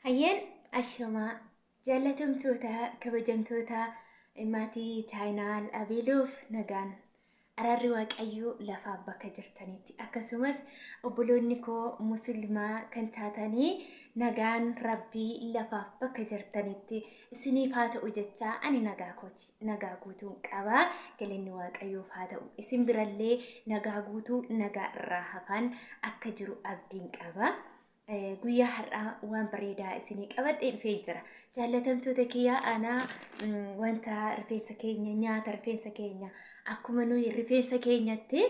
Hayyeen ashamaa jaallatamtoota kabajamtoota maatii chaayinaal Abeeloof nagaan araarri Waaqayyoo lafaaf bakka jirtanitti akkasumas obboloonni koo muslimaa kan taatanii nagaan Rabbii lafaaf bakka jirtanitti isiniif haa ta'u jechaa ani nagaa kooti nagaa guutuun qaba galanni Waaqayyoof haa ta'u isin birallee nagaa guutuu nagaa irraa hafaan akka jiru abdiin qaba. Guyyaa har'aa waan bareedaa isinii qabadhee dhufee jira. Jaallatamtoota kiyyaa anaa wanta rifeensa keenya nyaata rifeensa keenya akkuma nuyi rifeensa keenyatti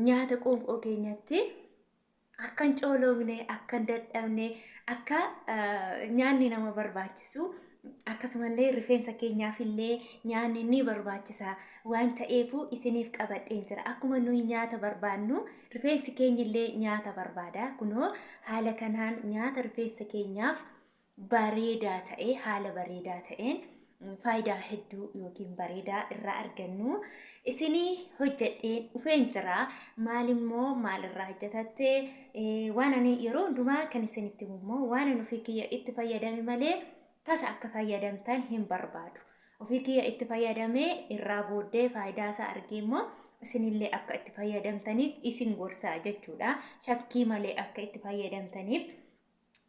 nyaata qoonqoo keenyatti akka hin cooloomne akka hin dadhabne akka nyaanni nama barbaachisu akkasumallee rifeensa keenyaaf illee nyaanni ni barbaachisa waan ta'eefu isiniif qabadheen jira. Akkuma nuyi nyaata barbaannu rifeensi keenya illee nyaata barbaada. Kunoo haala kanaan nyaata rifeensa keenyaaf bareedaa ta'e haala bareedaa ta'een faayidaa hedduu yookiin bareedaa irraa argannu isinii hojjedheen dhufeen jira. Maalimmoo maalirraa hojjetatte waan ani yeroo hundumaa kan isinitti himu immoo waan ani ofii kiyya itti fayyadame malee tasa akka fayyadamtan hin barbaadu. Ofii kiyya itti fayyadamee irraa booddee faayidaa isaa argee immoo isinillee akka itti fayyadamtaniif isin gorsaa jechuudha. Shakkii malee akka itti fayyadamtaniif.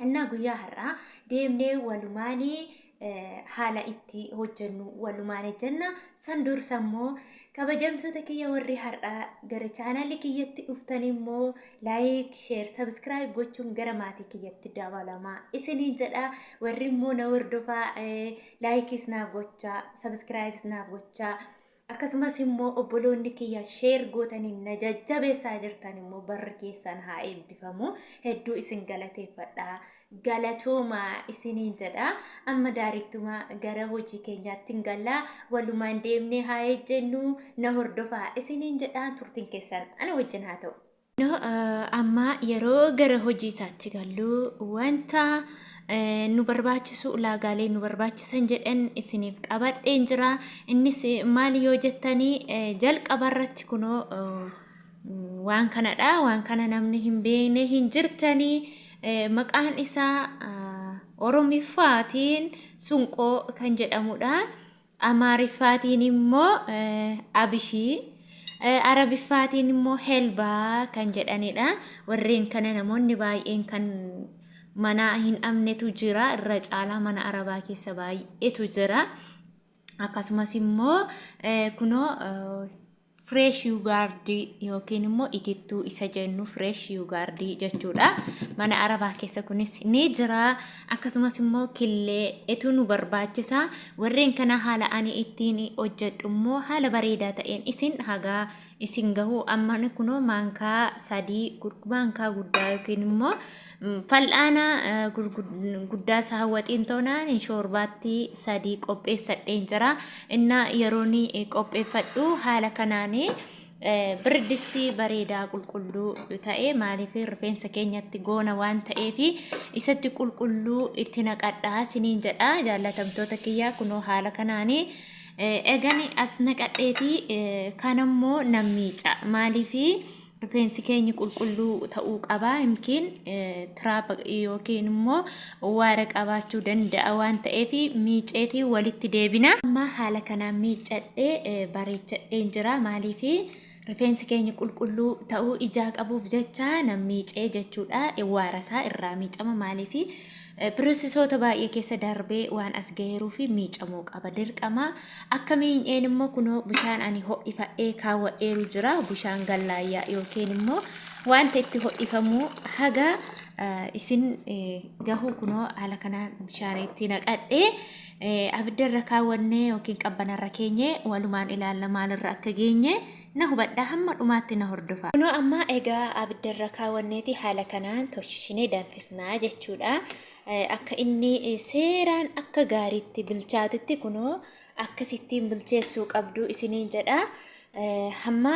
Innaa guyyaa har'aa deemnee walumaanii haala itti hojjennu walumaan hojjenna. San dursa immoo kabajamtoota kiyya warri har'aa gara chaanaalii kiyyatti dhuftan immoo laayik, sheer, sabiskiraayib gochuun gara maatii kiyyatti dabalamaa isiniin jedha. Warri immoo na hordofaa laayikis naaf gochaa, sabiskiraayibis naaf gochaa. Akkasumas immoo obboloonni kiyya sheer gootanii na jajjabeessaa jirtan immoo barri keessan haa eebbifamu. Hedduu isin galateeffadha. Galatoomaa isiniin jedha. Amma daariktuma gara hojii keenyaatti hin galla. Walumaan deemnee haa ejjennu. Na hordofaa isiniin jedha. Turtiin keessan ana wajjin haa ta'u. Amma yeroo gara hojii isaatti gallu wanta nu barbaachisu ulaagaalee nu barbaachisan jedhan isiniif qabadheen jira. Innis maali yoo jettanii jalqaba irratti kunoo waan kanadha. Waan kana namni hin beekne hin jirtanii. Maqaan isaa Oromiffaatiin sunqoo kan jedhamudha. Amaariffaatiin immoo Abishii, Arabiffaatiin immoo Helbaa kan jedhanidha. Warreen kana namoonni baay'een kan mana hin dhabnetu jira. Irra caalaa mana Arabaa keessa baay'eetu jira. Akkasumas immoo kunoo Fresh yugaardii yookiin immoo itittuu isa jennu fresh yugaardii jechuudha. Mana arabaa keessa kunis ni jira. Akkasumas immoo killee etu nu barbaachisa. Warreen kana haala ani ittiin hojjedhu immoo haala bareedaa ta'een isin hagaa isin gahu. Amma kunoo maankaa sadii maankaa guddaa yookiin immoo fal'aana guddaa isaa waxiin toonaan shoorbaatti sadii qopheessadheen jira. Inna yeroon qopheeffadhu haala kanaan biridistii bareedaa qulqulluu ta'e maaliif rifeensa keenyatti goona waan ta'eef isatti qulqulluu itti naqadhaa siniin jedha jaallatamtoota kiyyaa kunoo haala kanaan eegani as naqadheeti kanammoo nan miica maaliif Rifeensi keenya qulqulluu ta'uu qaba. Yookiin tiraapa yookiin immoo waara qabaachuu danda'a waan ta'eef miiceetii walitti deebina. Amma haala kanaan miiccadhee bareechadheen jira. Maaliif rifeensi keenya qulqulluu ta'uu ijaa qabuuf jecha nan miicee jechuudha. Waara isaa irraa miicama maaliif piroosisoota baay'ee keessa darbee waan as gaheeruu fi miicamuu qaba dirqama. Akka miinyeen immoo kunoo bishaan ani ho'ifadhee kaawwadheeru jira. Bishaan gallaayyaa yookiin immoo wanta itti ho'ifamu haga isin gahu kunoo haala kanaan bishaan itti naqadhee abiddarra kaawwannee yookiin qabbanarra keenye walumaan ilaalla maalirra akka geenye na hubadhaa hamma dhumaatti na hordofaa. Kunoo amma egaa abiddarra kaawwanneeti haala kanaan tolchinee danfisnaa jechuudha. Akka inni seeraan akka gaariitti bilchaatutti kunoo akkasittiin bilcheessuu qabdu isiniin jedha. Hamma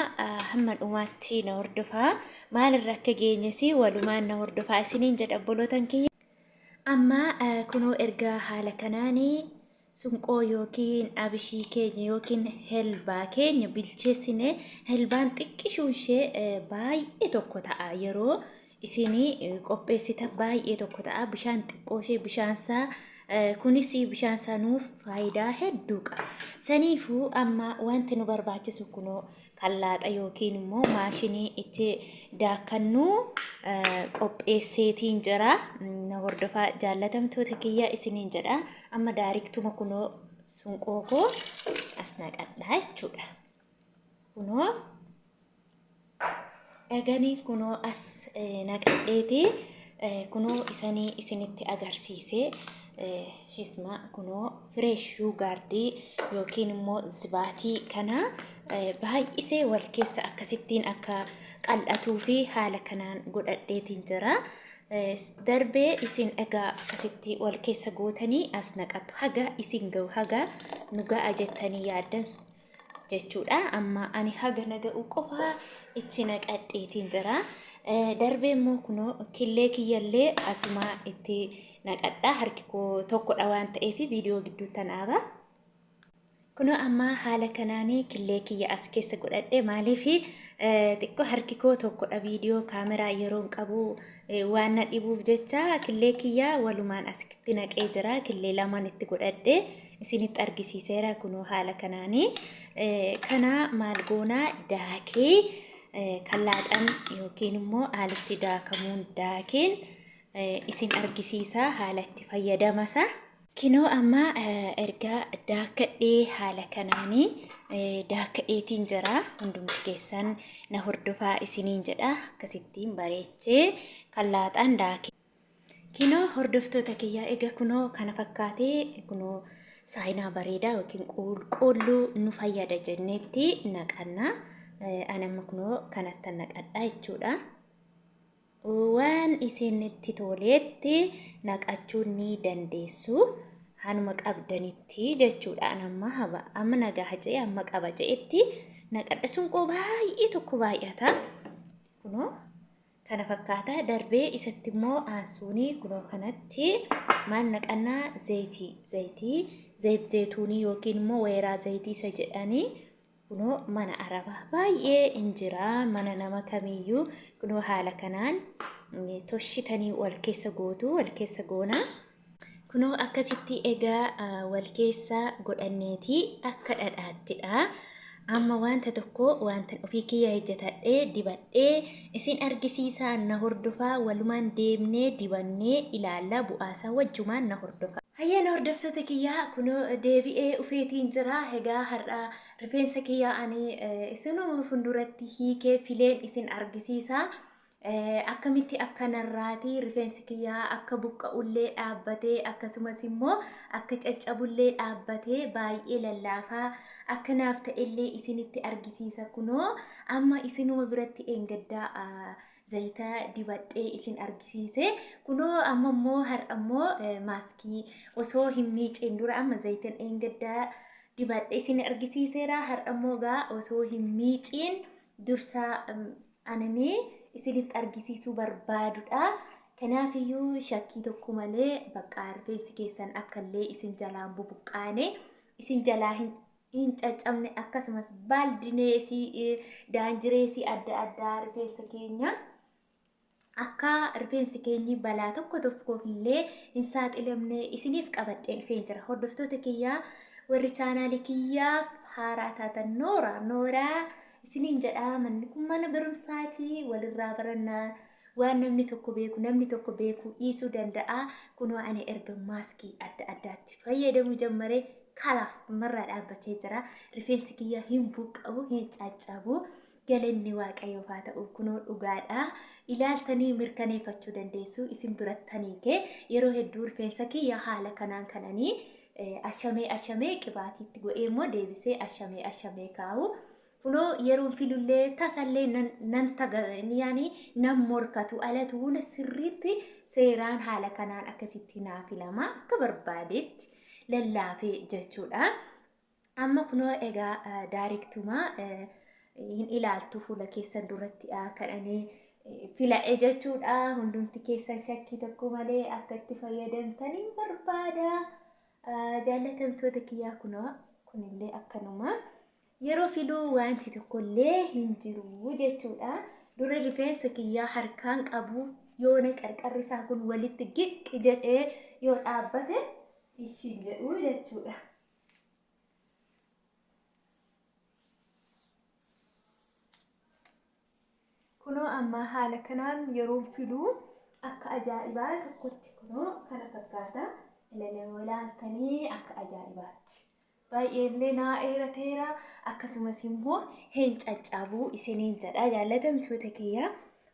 hamma dhumaatti na hordofaa. Maalirra akka geenyes walumaan na hordofaa isiniin jedha obbolootan kiyya. Amma kunoo erga haala kanaan sunqoo yookiin abishii keenya yookiin helbaa keenya bilcheessine helbaan xiqqishuun ishee baay'ee tokko ta'a yeroo isin qopheessitan baay'ee tokko ta'a. Bishaan xiqqoo ishee bishaansaa kunis bishaansaa nuuf faayidaa hedduu qaba. Saniifuu amma wanti nu barbaachisu kunoo kallaaxa yookiin immoo maashinii itti daakkannu qopheesseetiin jira. Na hordofaa jaallatamtoota kiyya isiniin jedha. Amma daariktuma kunoo sunqoo koo as naqadhaa jechuudha. Kunoo dhaganii kunoo as naqadheeti kunoo isanii isinitti agarsiise shisma kunoo fireesh yuugaardii yookiin immoo zibaatii kana baay'isee wal keessa akkasittiin akka qal'atuu fi haala kanaan godhadheetiin jira. Darbee isin egaa akkasitti wal keessa gootanii as naqattu haga isin ga'u haga nu ga'a jettanii yaaddan jechuudha. Amma ani haga na ga'u qofa itti naqadheetiin jira. Darbee immoo kunoo killee kiyyallee asuma itti naqadha. Harki koo tokkodha waan ta'eef viidiyoo gidduutti dhaaba. Kunoo amma haala kanaan killee kiyya as keessa godhadhe maaliif xiqqoo harki koo tokkodha viidiyoo kaameraa yeroon qabu waan na dhibuuf jecha killee kiyya walumaan asitti naqee jira. Killee lamaan itti godhadhe isinitti argisiiseera kunoo haala kanaanii. Kana maal goonaa daakee kallaaxan yookiin immoo haalitti daakamuun daakeen isin argisiisa haala itti fayyadamasa. Kinoo amma erga daakadhee haala kanaanii daakadheetiin jira. Hundumti keessan na hordofaa isiniin jedha. Akkasittiin bareechee kallaaxaan daakee. Kinoo hordoftoota kiyyaa egaa kunoo kana fakkaatee kunoo saayinaa bareedaa yookiin qulqulluu nu fayyada jenneetti naqanna. Ani amma kunoo kanatti naqadha jechuudha. Waan isinitti toleetti naqachuu ni dandeessu. Hanuma qabdanitti jechuudha. Ani amma haba amma nagaa jedhee amma qaba jedhetti naqadha. Sunqoo baay'ee tokko baay'ata. Kunoo kana fakkaata darbee isatti immoo aansuunii kunoo kanatti maal naqannaa zayitii zayitii zayit zayituunii yookiin immoo weeraa zayitii isa jedhanii kunoo mana arabaa baay'ee hin jira mana nama kamiyyuu kunoo haala kanaan toshitanii wal keessa gootu wal keessa goona. Kunoo akkasitti egaa wal keessa godhanneeti akka dhadhaattidha. Amma wanta tokko wanta ofii kiyya hojjetadhee dibadhee isin argisiisaa na hordofaa walumaan deemnee dibannee ilaallaa bu'aasaa wajjumaan na hordofaa. Hayyaan hordoftoota kiyyaa kunoo deebi'ee ufeetiin jira. Egaa har'a rifeensa kiyyaa ani isinuma fuulduratti hiikee fileen isin argisiisa. Akkamitti akka narraati rifeensi kiyyaa akka buqqa'ullee dhaabbatee akkasumas immoo akka caccabullee dhaabbatee baay'ee lallaafaa akka naaf ta'ellee isinitti argisiisa kunoo amma isinuma biratti eengaddaa zayita dibadhee isin argisiise kunoo amma immoo har'a immoo maaskii osoo hin miiciin dura amma zayitan eengaddaa dibadhee isin argisiiseera har'a immoo gaa osoo hin miiciin dursaa ananii isinitti argisiisuu barbaadudha. Kanaafiyyuu shakkii tokko malee bakka rifeensi keessan akkallee isin jalaan bubuqqaane isin jalaa hin caccabne akkasumas baaldineesii daanjireesii adda addaa rifeensa keenya akka rifeensi keenyi balaa tokko tokkoof illee hin saaxilamne isiniif qabadhee dhufeen jira. Hordoftoota kiyyaa warri chaanaalii kiyyaaf haaraa taatan nooraa nooraa isiniin jedha manni kun mana barumsaati walirraa barannaa waan namni tokko beeku namni tokko beekuu dhiisuu danda'a. Kunoo ani erga maaskii adda addaatti fayyadamuu jammare kalaaf marraa dhaabbatee jira. Rifeensi kiyya hin buqqa'u hin caccabu. Galanni waaqayyoof haa ta'u kunoo dhugaadha. Ilaaltanii mirkaneeffachuu dandeessu isin birattanii kee yeroo hedduu rifeensa kiyya haala kanaan kananii ashamee ashamee qibaatiitti godhee immoo deebisee ashamee ashamee kaa'u. Kunoo yeroon filullee tasallee nan taga yaani nan morkatu alatu hula sirriitti seeraan haala kanaan akkasitti naa filama akka barbaadetti lallaafee jechuudha. Amma kunoo egaa daariktuma hin ilaaltu fuula keessan duratti kadhanii fila'e jechuudha. Hundumti keessan shakkii tokko malee akka itti fayyadamtanii barbaada. Jaallatamtoota kiyyaa kunoo kunillee akkanuma. Yeroo filuu wanti tokkollee hin jiru jechuudha. Dura rifeensa kiyyaa harkaan qabu yoona qarqarri isaa kun walitti giqqi jedhee yoo dhaabbate ishiin jedhu jechuudha. Kunoo amma haala kanaan yeroon filu akka ajaa'ibaa tokkotti kunoo kana fakkaata. Ilalee yoo ilaaltanii akka ajaa'ibaatti. Baay'eellee naa dheerateera, akkasumas immoo hin caccabuu isiniin jedha jaallatamtoota kiyya.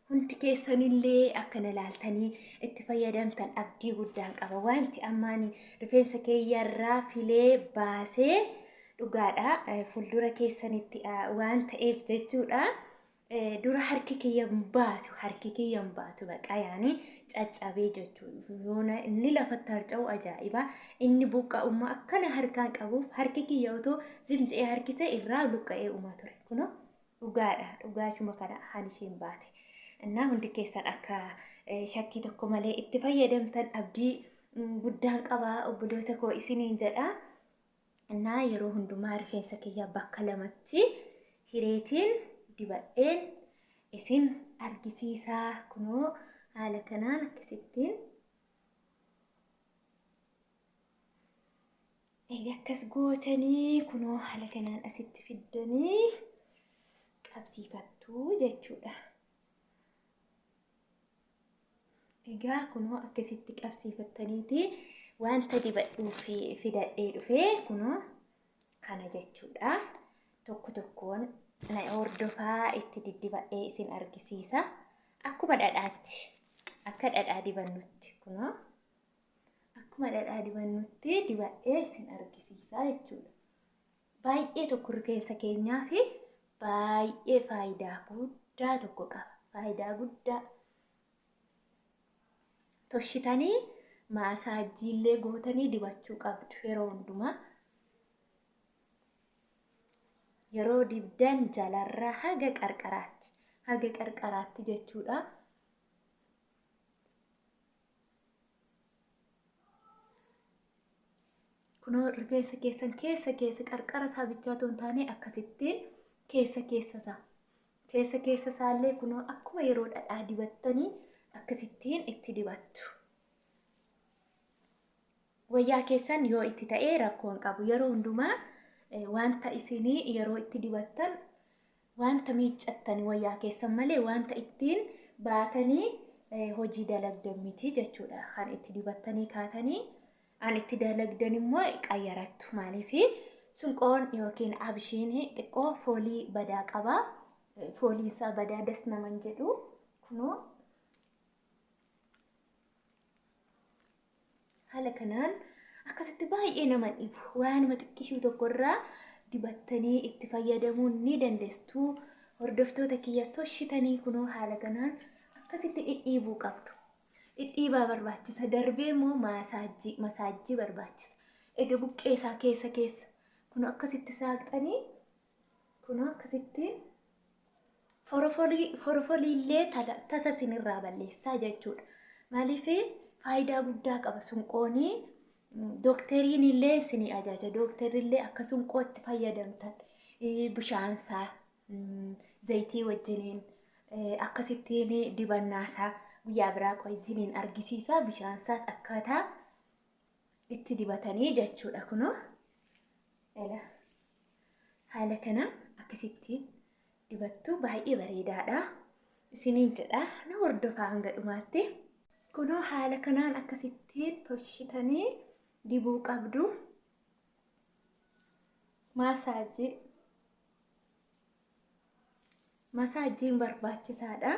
Hundi keessanillee akkana ilaaltanii itti fayyadamtan abdii guddaan qaba. Wanti ammaan rifeensa kiyyarraa filee baasee dhugaadha. Fuuldura keessanitti waan ta'eef jechuudha. Dura harki kiyya hin baatu, harki kiyya hin baatu, baqa yaani caccabee jechuudha. Yoona inni lafatti harca'u ajaa'iba. Inni buqqa'ummaa akkana harkaan qabuuf harki kiyya otoo zimce'ee harkise irraa luqqa'ee uumaa ture. Kunoo dhugaadha, dhugaachuma kana haan isheen baate. Innaa hundi keessan akka shakkii tokko malee itti fayyadamtan abdii guddaan qaba obboloota koo isiniin jedha. Innaa yeroo hundumaa rifeensa kiyya bakka lamatti hireetiin dibadheen isin argisiisaa. Kunoo haala kanaan akkasittiin egaa akkas gootanii kunoo haala kanaan asitti fiddanii qabsiifattu jechuudha. Egaa kunoo akkasitti qabsiifattaniiti wanta dibadhuuf fidadhee dhufee kunoo kana jechuudha. Tokko tokkoon na hordofaa itti diddibadhee isin argisiisa. Akkuma dhadhaatti, akka dhadhaa dibannutti, kunoo akkuma dhadhaa dibannutti dibadhee isin argisiisa jechuudha. Baay'ee tokko rifeensa keenyaa fi baay'ee faayidaa guddaa tokko qaba. Faayidaa guddaa. Toshitanii maasaajjiillee gootanii dibachuu qabdu yeroo hundumaa. Yeroo dibdan jalarraa haga qarqaraatti, haga qarqaraatti jechuudha. Kunoo rifeensa keessan keessa keessa qarqara isaa bichaa otoo hin taane akkasittiin keessa keessa isaa. Keessa keessa isaallee kunoo akkuma yeroo dhadhaa dibattanii akkasittiin itti dibattu. Wayyaa keessan yoo itti ta'ee rakkoo hin qabu. Yeroo hundumaa wanta isinii yeroo itti dibattan wanta miiccattanii wayyaa keessan malee wanta ittiin baatanii hojii dalagdan miti jechuudha. Kan itti dibattanii kaatanii an itti dalagdan immoo qayyarattu. Maaliif sunqoon yookiin abshiin xiqqoo foolii badaa qaba. Fooliin isaa badaa das naman jedhu. Kunoo haala kanaan akkasitti baay'ee nama dhibu. Waanuma xiqqishuu tokkorraa dibattanii itti fayyadamuu ni dandeessu. Hordoftoota kiyyas toshitanii kunoo haala kanaan akkasitti dhidhiibuu qabdu. Dhidhiibaa barbaachisa. Darbee immoo maasaajjii, masaajjii barbaachisa. Ega buqqee isaa keessa keessa kunoo akkasitti saaqxanii kunoo akkasitti forofolii illee tasa isinirraa balleessaa jechuudha. Maaliif faayidaa guddaa qaba sunqoonii. Dookteriin illee isinii ajaja. Dookterri illee akka sunqootti fayyadamtan bishaansaa zayitii wajjiniin akkasittiin dibannaasaa guyyaa biraa qoy isiniin argisiisa. Bishaansaas akkaataa itti dibatanii jechuudha kunoo. Haala kana akkasitti dibattu baay'ee bareedaadha. Isiniin jedha na hordofaa hanga dhumaatti. Kunoo haala kanaan akkasitti toshitanii dibuu qabdu. Maasaajii. Masaajjiin barbaachisaadha.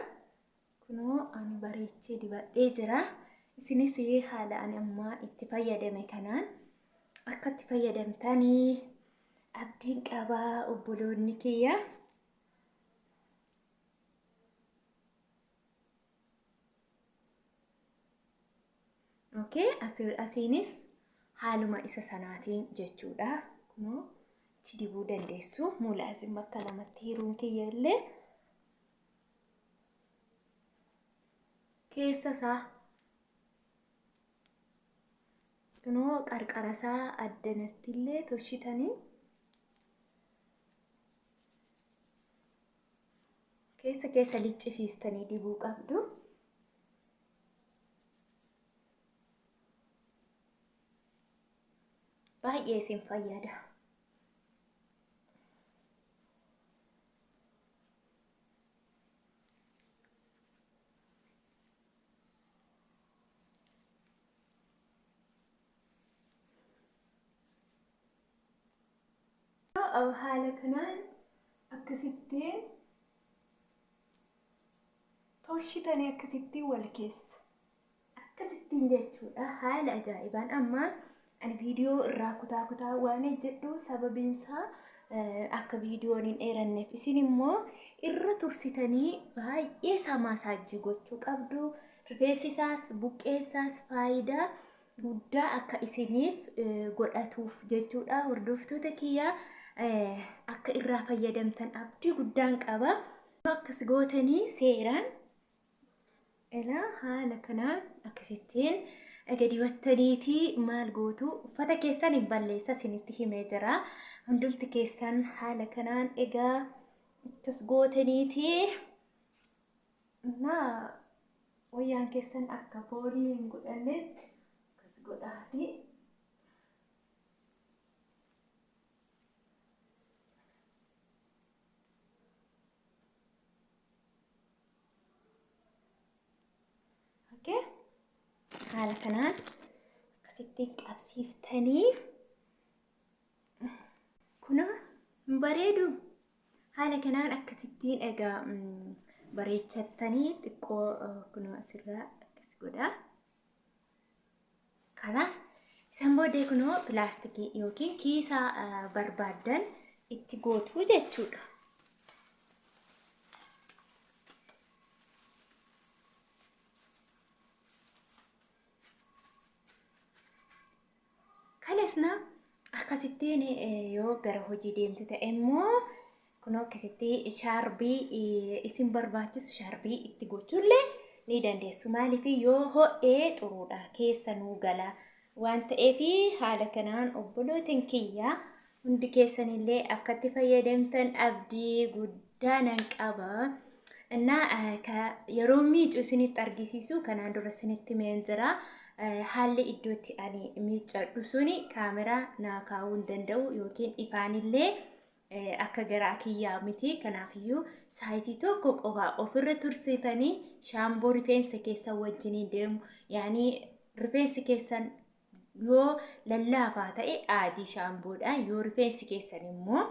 Kunoo ani bareechee dibadhee jira. Isinis haala ani ammaa itti fayyadame kanaan akka itti fayyadamtanii abdiin qabaa obboloonni kiyya. Okay, asiinis haaluma isa sanaatiin jechuudha. Kunoo itti dibuu dandeessu. Muulaazim bakka lamatti hiruun kiyya illee keessa isaa kunoo qarqara isaa addanatti illee toshitanii. Keessa keessa liccisiistanii dibuu qabdu. Baay'ee isin fayyada. Haala kanaan akkasittiin tolchitanii akkasittiin wal keessa. Akkasittiin jechuudha haala ajaa'ibaan amma ani viidiyoo irraa kutaa kutaa waan hojjedhu sababiinsaa akka viidiyoon hin dheeranneef isin immoo irra tursitanii baay'ee isaa maasaajii gochuu qabdu. Rifeensi isaas buqqeen isaas faayidaa guddaa akka isiniif godhatuuf jechuudha. Hordoftoota kiyya akka irraa fayyadamtan abdii guddaan qaba. Akkas gootanii seeraan elaa haala kanaan akkasittiin gadi battaniitii maal gootu uffata keessan hin balleessa isinitti himee jira. Hundumti keessan haala kanaan egaa akkas gootaniitii na wayyaan keessan akka foolii hin godhannetti akkas godhaati. Okay. Haala kanaan akkasitti qabsiiftanii kuna hin bareedu. Haala kanaan akkasittiin egaa bareechattanii xiqqoo kunoo asirraa akkas godha. Kanaas isan booddee kunoo pilaastikii yookiin kiisaa barbaaddan itti gootu jechuudha. Kalasna akkasittiin yoo gara hojii deemtu ta'e immoo kunoo akkasitti shaarbii isin barbaachisu shaarbii itti gochuullee ni dandeessu. Maaliif yoo ho'ee xuruudha keessa nuu gala waan ta'eef haala kanaan obbolootiin kiyya hundi keessanillee akkatti fayyadamtan abdii guddaa nan qaba. Innaa yeroo miicu isinitti argisiisu kanaan dura isinitti himeen jira. Haalli iddootti ani miiccadhu suni kaameraa naa kaa'uu hin danda'u yookiin ifaanillee akka garaa kiyyaa miti. Kanaafiyyuu saayitii tokko qofa ofirra tursitanii shaamboo rifeensa keessan wajjiniin deemu. Yaanii rifeensi keessan yoo lallaafaa ta'e aadii shaamboodhaan yoo rifeensi keessan immoo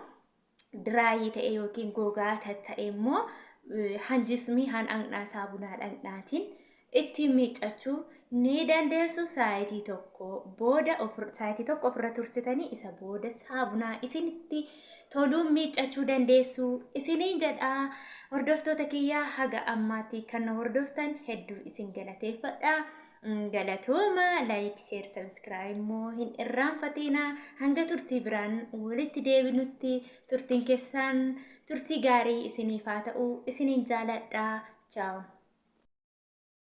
diraayii ta'e yookiin gogaa ta'e immoo hanjismii han dhaqnaa saabunaa dhaqnaatiin ittiin miiccachuu ni dandeessu. Saayitii tokko booda saayitii tokko ofirra tursitanii isa booda saabunaa isinitti toluun miiccachuu dandeessu isiniin jedha. Hordoftoota kiyyaa haga ammaatti kan na hordoftan hedduu isin galateeffadha. Galatooma like share subscribe immoo hin irraanfatina. Hanga turtii biraan walitti deebinutti turtiin keessan turtii gaarii isiniif haa ta'u isiniin jaaladha. Ciao.